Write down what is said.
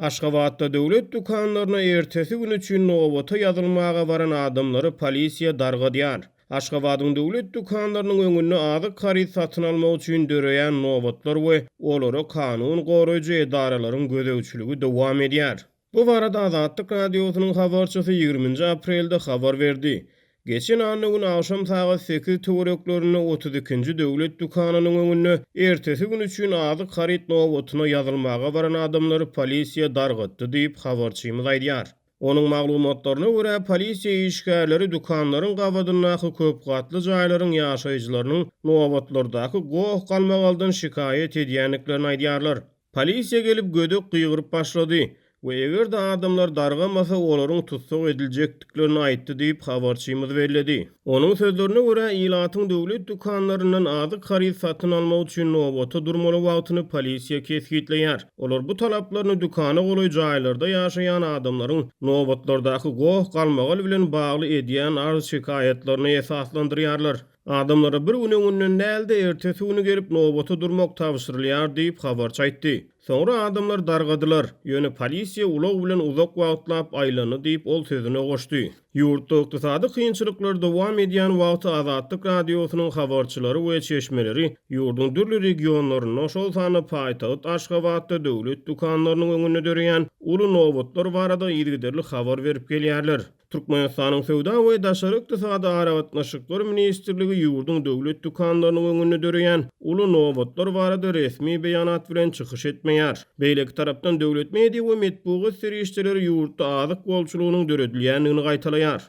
Aşgabatda döwlet dükanlaryna ertesi gün üçin nobata ýazylmaga baran adamlary polisiýa dargadýar. Aşgabadyň döwlet dükanlarynyň öňünde azyk haryt satyn almak üçin döreýän nobatlar we olara kanun goraýjy edaralaryň gözegçiligi dowam edýär. Bu barada Azatlyk Radiosynyň habarçysy ýigriminji aprelde habar berdi. Geçen anna güni agşam sagat sekiz töwereklerinde otuz ikinji döwlet dükanynyň öňünde ertesi gün üçin azyk haryt nobatyna ýazylmaga baran adamlary polisiýa dargatdy diýip, habarçymyz aýdýar. Onuň maglumatlaryna görä, polisiýa işgärleri dükanlaryň gabadyndaky köp gatly jaýlaryň ýaşaýjylarynyň nobatlardaky goh-galmagaldan şikaýat edýändiklerini aýdýarlar. Polisiýa gelip gödek gygyryp başlady we eger-de adamlar dargamasa olaryň tussag ediljekdiklerini aýtdy diýip, habarçymyz belledi. Onuň sözlerine görä, ilatyň döwlet dükanlaryndan azyk haryt satyn almak üçin nobata durmaly wagtyny polisiýa kesgitleýär. Olar bu talaplaryny dükana golaý jaýlarda ýaşaýan adamlaryň nobatlardaky goh-galmagal bilen bagly edýän arz-şikaýatlaryna esaslandyrýarlar. Adamlara bir gün öňünden däl-de, ertesi güni gelip nobata durmak tabşyrylýar diýip, habarçy aýtdy. Soňra adamlar dargadylar, ýöne polisiýa ulag bilen uzak wagtlap aýlandy diýip, ol sözüne goşdy. Ýurtda ykdysady kynçylyklar dowam edýän wagty Azatlyk Radiosynyň habarçylary we çeşmeleri ýurduň dürli regionlarynda, şol sanda paýtagt Aşgabatda döwlet dükanlarynyň öňünde döreýän uly nobatlar barada yzygiderli habar berip gelýärler. Türkmenistanyň Söwda we daşary ykdysady aragatnaşyklar ministrligi ýurduň döwlet dükanlarynyň öňünde döreýän uly nobatlar barada resmi beýanat bilen çykyş etmeýär. Beýleki tarapdan döwlet media we metbugat serişdeleri ýurtda azyk bolçulygynyň döredilýändigini gaýtalaýar.